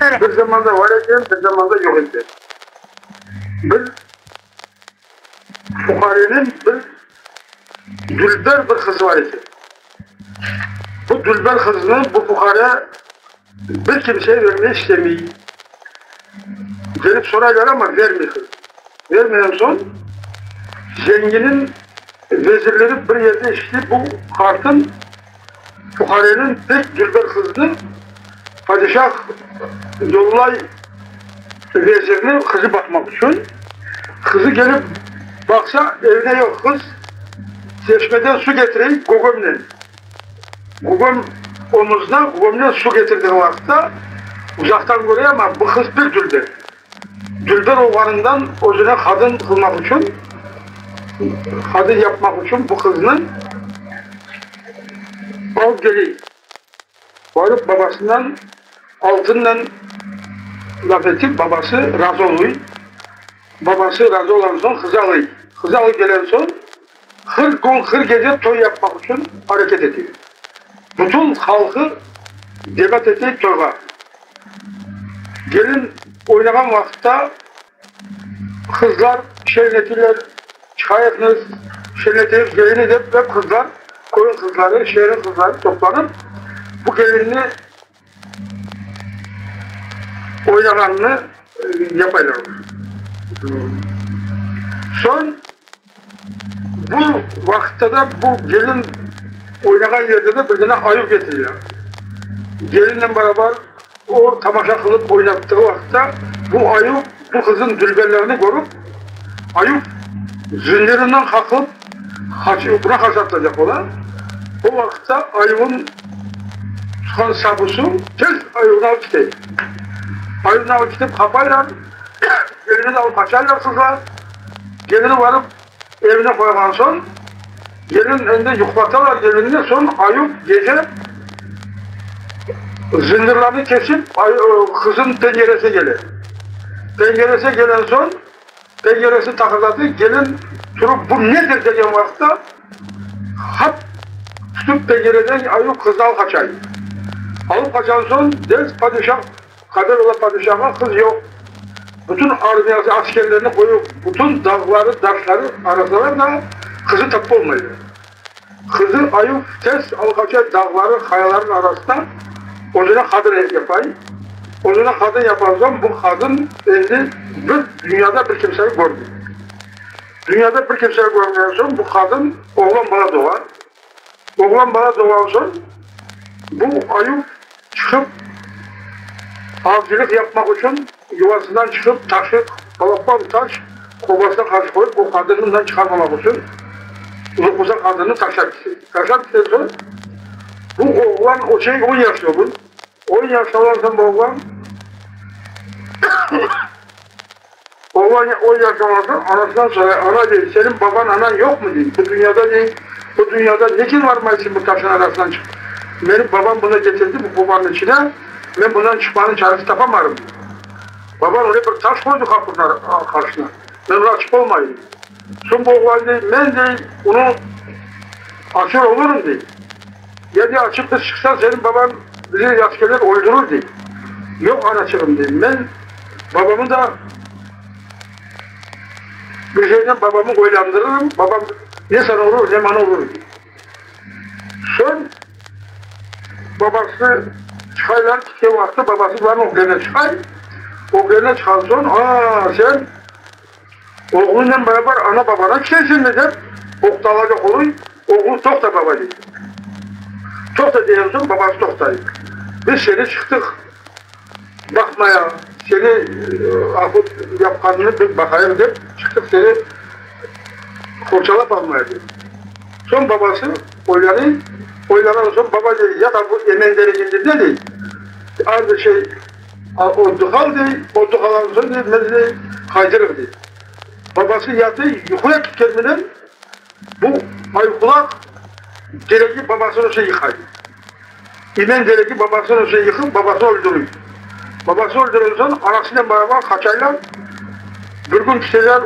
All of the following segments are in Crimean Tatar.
Bir zamanda var eken, bir zamanda yoq eken. Bir fuqareniñ bir dülber bir qızı var eken. Bu dülber qıznı bu fuqare bir kimsege vermege istemey. Kelip soraylar amma, vermey qız. Vermegen soñ, zenginiñ vezirleri bir yerde işitip bu qartın, fuqareniñ pek dülber qızını padişah yollay vezirni qızı baqmaq içün. Qızı kelip baqsa, evde yoq qız, çeşmeden su ketirey gögömnen. Gügüm omuzına gügümnen su ketirgen vaqıtta uzaqtan köre amma bu qız pek dülber. Dülber olğanından özüne qadın qılmaq içün, qadın yapmaq içün bu qıznı alıp keley. Barıp babasından altınnen laf etip, babası razı oluy. Babası razı olan soñ qızı alıy. Qızı alıp kelen soñ Hır kün, hır gece toy yapmaq içün areket ete. Bütün halqı devet ete toyğa. Gelin oynağan vaqıtta qızlar şeñletiler, çıqayıqnız, şeñleteyik gelini dep, hep qızlar, köyün qızları, şeerniñ qızları toplanıp, bu gelinni oynağanını yapaylar. Soñ bu vaqıtta da bu gelin oynağan yerde de bir dane ayuv getiriler. Gelinnen beraber o tamaşa qılıp oynattığı vaqıtta bu ayuv bu qızın dülberligini körip, ayuv zıncırından qaqılıp buna qarşı atılacaq ola. O vaqıtta ayuvın tutqan sabusı tez ayuvnı alıp kete. Ayuvnı alıp ketip qapaylar, gelini de alıp qaçarlar qızlar. Gelini barıp evine qoyğan soñ, gelin endi yuqlatalar gelinni, soñ ayuv gece zıncırlarnı kesip qızın penceresine kele. Penceresine kelen soñ, penceresini taqırdatı, gelin turıp bu nedir degen vaqıtta, hap tutıp pencereden ayuv qıznı alıp qaçay. Alıp qaçan soñ, ders padişah Haber ola padişağa, qız yoq. Bütün armiyası, askerlerini qoyup, bütün dağları, taşları arasalar da, qızı tapıp olmaylar. Qızı ayuv tez alqaça dağları, qayalarnıñ arasına özüne qadın yapay. Özüne qadın yapan soñ, bu qadın endi bir dünyada bir kimseni körmey. Dünyada bir kimseni körmegen soñ, bu qadın oğlan bala doğa. Oğlan bala doğğan soñ, bu ayuv çıqıp, avcılıq yapmaq içün yuvasından çıqıp, taşı, balaban taş qobasına qarşı qoyıp, o qadınnı çıqarmamaq içün luquza qadınnı taşlap kete. Taşlap ketken soñ, bu oğlan o şey on yaşlı olur. On yaşlı olğan soñ bu oğlan. Oğlan on yaşına barsa, anasından soray, Ana, dey, seniñ babañ, anañ yoqmı, dey, bu dünyada, dey, bu dünyada neçün varmaysıñ bu taşnıñ arasından çıqıp? Meni babam bunda ketirdi, bu qobanıñ içine, men bundan çıqmanıñ çaresi tapamarım, dey. Babam öyle bir taş qoydı qapınıñ qarşısına, men bundan çıqıp olmayım, dey. Soñ bu oğlan dey, Men, dey, bunı açır olurım, dey. Ya, dey, açıp biz çıqsaq, seniñ babañ bizi askerler öldürür, dey. Yoq, anaçığım, dey, men babamı da bir şeynen babamı oylandırırım, babam ne sana urur, ne mana urur, dey. Soñ babası çıqaylar, ketken vaqıtta babası bularnıñ öglerine çıqay. Öglerine çıqqan soñ, A, sen oğluñnen beraber ana-babana ketesiñmi, dep, oqtalacaq oluy. Oğlu, Toqta, baba, dey. Toqta degen soñ, babası toqtay. Biz seni çıqtıq baqmaya, seni ahut yapqanını biz baqayıq dep çıqtıq seni qorçalap almaya dep. Soñ babası oylanay, oylanğan soñ baba dey, ya da bu emen dereginde ne dey, az bir şey otduq al dey, otduq alğan soñ dey, biz dey qaytırıq dey. Babası yatıy, yuquya ketken menen Bu ayqulaq deregi babasını üstüne yıqay. İmen deregi babasını üstüne yıqıp, babasını öldürüy. Babasını öldürgen soñ, anasınen beraber qaçaylar. Bir kün kiteler,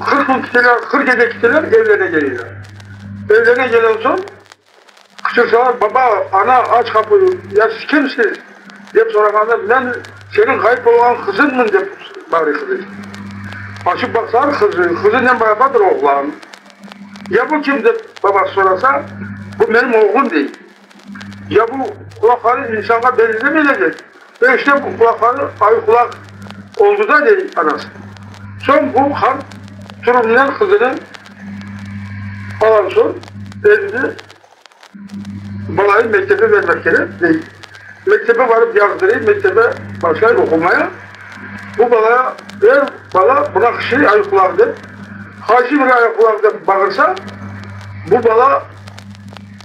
40 kün kiteler, 40 gece kiteler, evlerine keleyler. Evlerine kelen soñ, qıçırsalar, Baba, ana, aç qapıyı, ya siz kimsiz? dep sorağanda, men. Seniñ ğayıp olğan qızıñmın, dep bağırıy qızı. Açıp baqsalar, qızı, qızınen beraber bir oğlan. Ya bu kim, dep babası sorasa, bu menim oğlum, dey. Ya bu qulaqları insanğa beñzemey de, e, işte bu qulaqları ayuqulaq oldı da, dey anası. Soñ bu qart turunınen qızını alan soñ, endi balayı mektebe bermek kerek, dey. Mektebe barıp yazdırıy, mektebe başlay oqumaya. Bu balaya, er bala buna qışıy ayuqulaq dep, qaysı biri ayuqulaq dep bağırsa, bu bala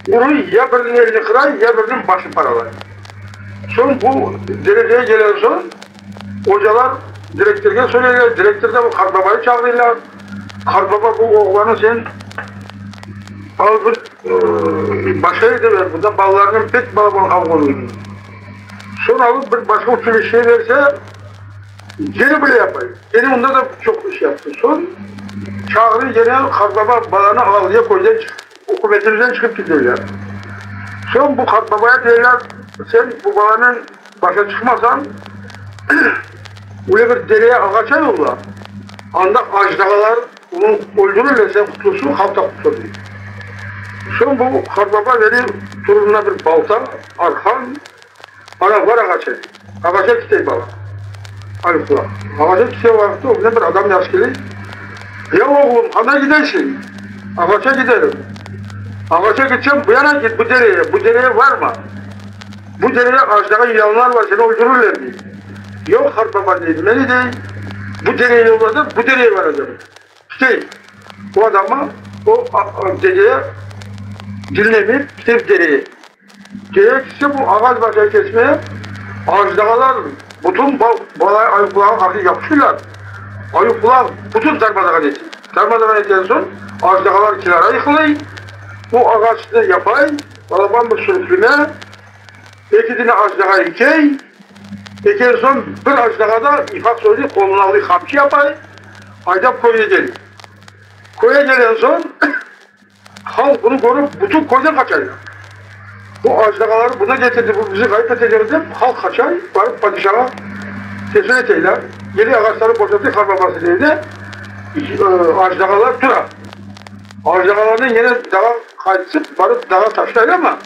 Uruy, ya biriniñ elini qıray, ya biriniñ başını paralay. Soñ bu derecege gelen soñ, ocalar direktorge söyleyler, direktor da bu qartbabayı çağırıylar. Qartbaba, bu oğlanı sen al bir başqa yerge ber, bunda balalarnen pek balaban qavğa oluy, dey. Soñ alıp bir başqa uçilişşege berse, gene böyle yapay. Gene onda da çoq iş yaptı. Soñ çağırıy gene qartbaba, balanı al, ya köyden çıq. Ükümetimizden çıqıp keteyler. Soñ bu qartbabaya deyler, sen bu balanen başa çıqmasañ, öyle bir dereye ağaça yolla, anda ajdağalar onı öldürirler, sen qutulsıñ, halq da qutulır, dey. Soñ bu qartbaba veriy torununa bir balta, arqan, Ana, bar ağaça, dey. Ağaça ketey bala. Ayuqlap. Ağaça ketken vaqıtta ögüne bir adam yaz keley. Ya, oğlum, qanda gideysiñ? Ağaça giderim. Ağaça gitseñ, bu yana git, bu dereye, bu dereye varma. Bu derede ajdağa yılanlar bar, seni öldürirler, dey. Yoq, qartbaba, dey, meni, dey, bu dereye yolladı, bu dereye varacam. Kitey, o adamı, o dedeye diñlemeyip, kitey dereye. Kereksiz bu ağaç başa kesmeye, ajdağalar bütün bala ayuqlağın qarşı yapışırlar. Ayuqlaq bütün darmadağın ete. Darmadağın etken soñ ajdağalar kenara yıqılay. Bu ağaçnı yapay, balaban bir sürükleme, eki dene ajdağa ikey, eken soñ bir ajdağa da ifaq soyluy, qoluna alıy qamçı yapay, aydap köyge keley. Köye gelen soñ. Halq bunı körip, bütün köyden qaçaylar. Bu ajdağaları buna getirdi, bu bizi ğayıp etecek dep, halq qaçay, barıp padişağa tesir eteyler. Geliy ağaçları boşatıy qarbabası dey de, ajdağalar tura. Ajdağalarnı yine dağa qaytsıp, barıp dağa taşlaylar ama,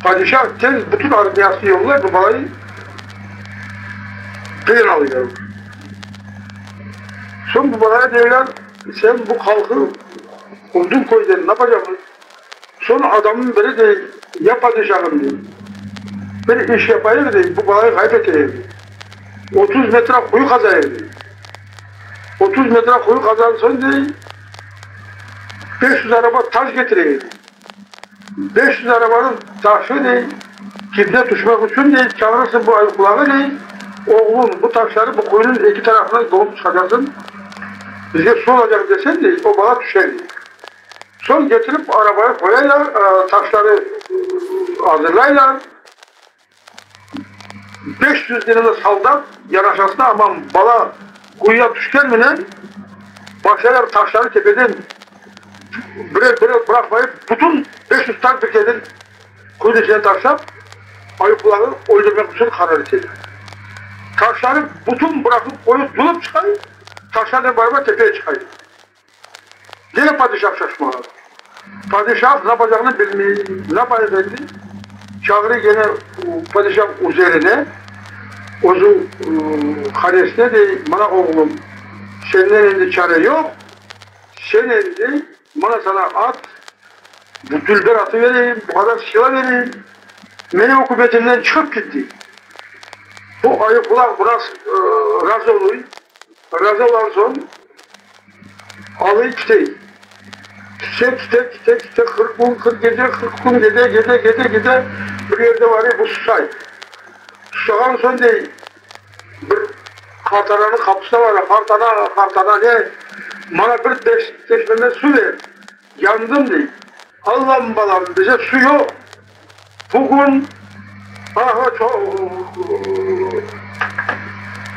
padişa tez bütün armiyasını yollay, bu balayı plen alıylar. Soñ bu balaya deyler, sen bu halqı Quvdıñ köyden, napacaqmız? Soñ adamnıñ biri dey, Ya padişahım, dey, bir iş yapayıq, dey, bu balayı ğayıp eteyik, dey. 30 metre quyu qazayıq, dey. 30 metre quyu qazan soñ, dey, 500 araba taş getireyik, dey. 500 arabanıñ taşı, dey, kibne tüşmek içün, dey, çağırırsıñ bu ayuqlağı, dey, oğlum, bu taşları bu quyunıñ eki tarafına doğup çıqacaqsıñ, bizge su olacaq desen, dey, o bala tüşer, dey. Soñ getirip arabaya qoyaylar, taşları azırlaylar. 500 lirada soldat yanaşasına, aman bala quyuya tüşken menen başlaylar taşları tepeden birer-birer bıraqmayıp, bütün 500 taş bir kereden quyunıñ içine taşlap, ayuqlarnı öldürmek içün qarar eteler. Taşları bütün bıraqıp qoyu tulup çıqay, taşlarnen beraber tepeye çıqay. Gene padişah şaşmağa. Padişah napacağını bilmey, napayıq endi? Çağırıy gene padişah üzerine, özü hanesine dey, Mına oğlum, senden endi çare yoq, sen endi, mına sana at, bu dülber atı vereyim, bu qadar sila vereyim, menim ükümetimden çıqıp git, dey. Bu ayuqulaq biraz razı oluy. Razı olan soñ, alıy kitey. Kitse, kite, kite, kite, 40 kün, 40 gece, 40 kün gede, gede, gede, gede, bir yerde varıy, bu susay. Susağan soñ dey, bir qartananıñ qapısına bara, Qartana, qartana, ne, maña bir teşmeme su ver, yandım, dey. Allam, balam, bize su yoq. Bugün ağa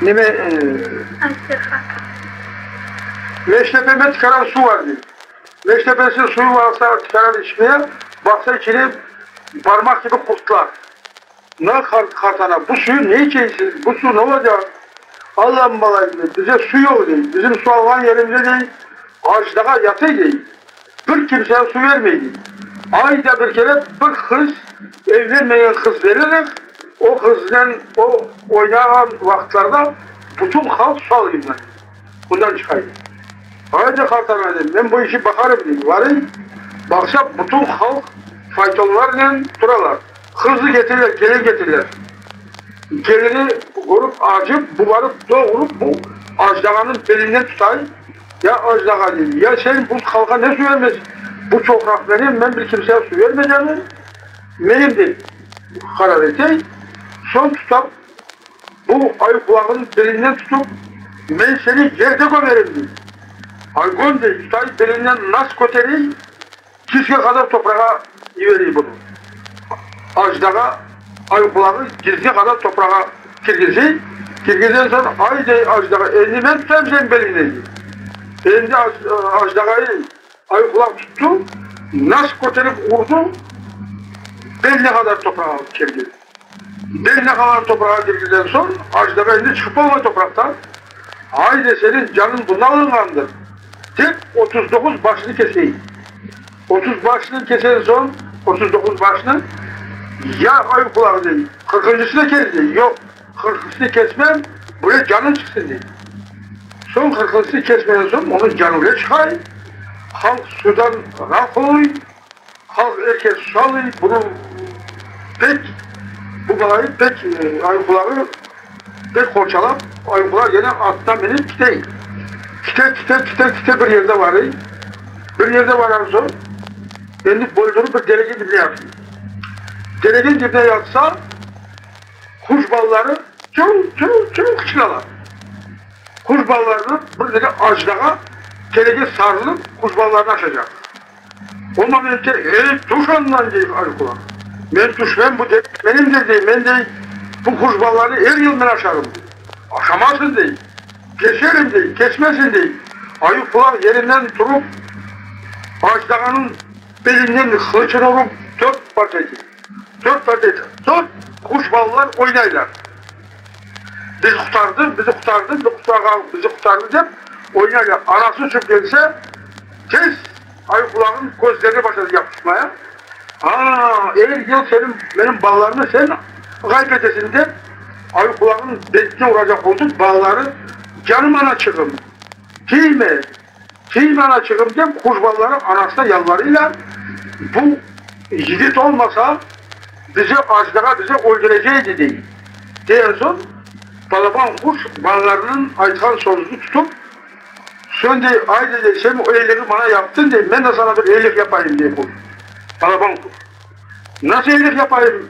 neme Meştepeme tikaran suv var dey. Meştepesine suyu varsa tikaran içmeye, baqsa içine barmaq kibi qurtlar. Na qartana, bu suyu ne içeysiz, bu su ne olacaq? Allam balayım dey, bize su yoq dey, bizim su alğan yerimizde dey, ajdağa yatay dey, bir kimsege su vermey dey. Ayda bir kere bir qız, evlenmegen qız veririk, o qıznen o oynağan vaqıtlarda bütün halq su alıy bundan, bundan çıqay dey. Haydi qartana dey, men bu işi baqarım dey, varıy, baqsa bütün halq faytonlarnen turalar. Qızı ketireler, kelin ketireler. Kelini körip acıp, bu barıp doğru bu ajdağanıñ belinden tutay, Ya ajdağa dey, ya sen bu halqa ne su vermez, bu çoqraq menim, men bir kimsege su vermeycegim, menim dep qarar etey. Soñ tutap, bu ayqulağınıñ belinden tutıp, men seni yerde kömerim dey. Ay, köm dey, tutay, belinden nas köterey, Tizge qadar toprağa yiberey bunı. Ajdağa ayqulağı tizge qadar toprağa kirgizey, kirgizgen soñ, ay, dey ajdağa, endi men tutayım seniñ beliñden, dey. Endi ajdağayı ayqulaq tuttı, nasıl köterip urdı, beline qadar toprağa kirdi. Beline qadar toprağa kirgizgen soñ, ajdağa endi çıqıp olmay topraqtan, Ay, dey, seniñ canıñ bunda alınğandır. Dep 39 başını kesey. 30 başını kesen soñ, 39 başını, ya ayqulağı dey, qırqıncısını kes dey. Yoq, qırqıncısını kesmem, böyle canım çıqsın dey. Soñ qırqıncısını kesmegen soñ, onıñ canı öyle çıqay, halq sudan ğarq oluy, halq er kes su alıy, bunı pek, bu balayı pek ayqulağı Pek qorçalap, ayuqlar gene atına minip kitey. Kite, kite, kite, kite bir yerde varıy. Bir yerde varan soñ, endi boldurıp bir derege dibine yatıy. Derege dibine yatsa, quş balaları çuv, çuv, çuv qıçıralar. Quş balalarını bir dene ajdağa terege sarılıp, quş balalarını aşacaq. O momentte, Ey, tuş ondan, dey ayuqulaq. Men tüşmem, bu derek menimdir, dey, men, dey, bu quş balalarını er yıl men aşarım, dey. Aşamazsıñ, dey. Keserim, dey, kesmezsiñ, dey. Ayuqulaq yerinden turıp, ajdağanıñ belinden qılıçını urıp, dört parça ete. Dört parça ete. Dört quş balalar oynaylar. Biz qutardıq, bizi qutardıq, bizi qutardı, dep oynaylar. Anası uçıp kelse, Tez ayqulağın közlerine başladı yapışmaya. A-a, er yıl seniñ, menim balalarımnı sen ğayıp etesiñ, dep, ayqulağın betine uracaq oldı, balaları, Canım anaçığım, tiyme, tiyme anaçığım, dep, quş balaları anasına yalvarıylar, bu yigit olmasa, bizi ajdağa bizi öldüreceydi, dey. Deyen soñ, balaban quş balalarınıñ aytqan sözüni tutıp, Soñ dey, Aydı, dey, sen o eyligi maña yaptıñ, dey, men de saña bir eylik yapayım, dey quş, balaban quş. Nasıl eylik yapayım?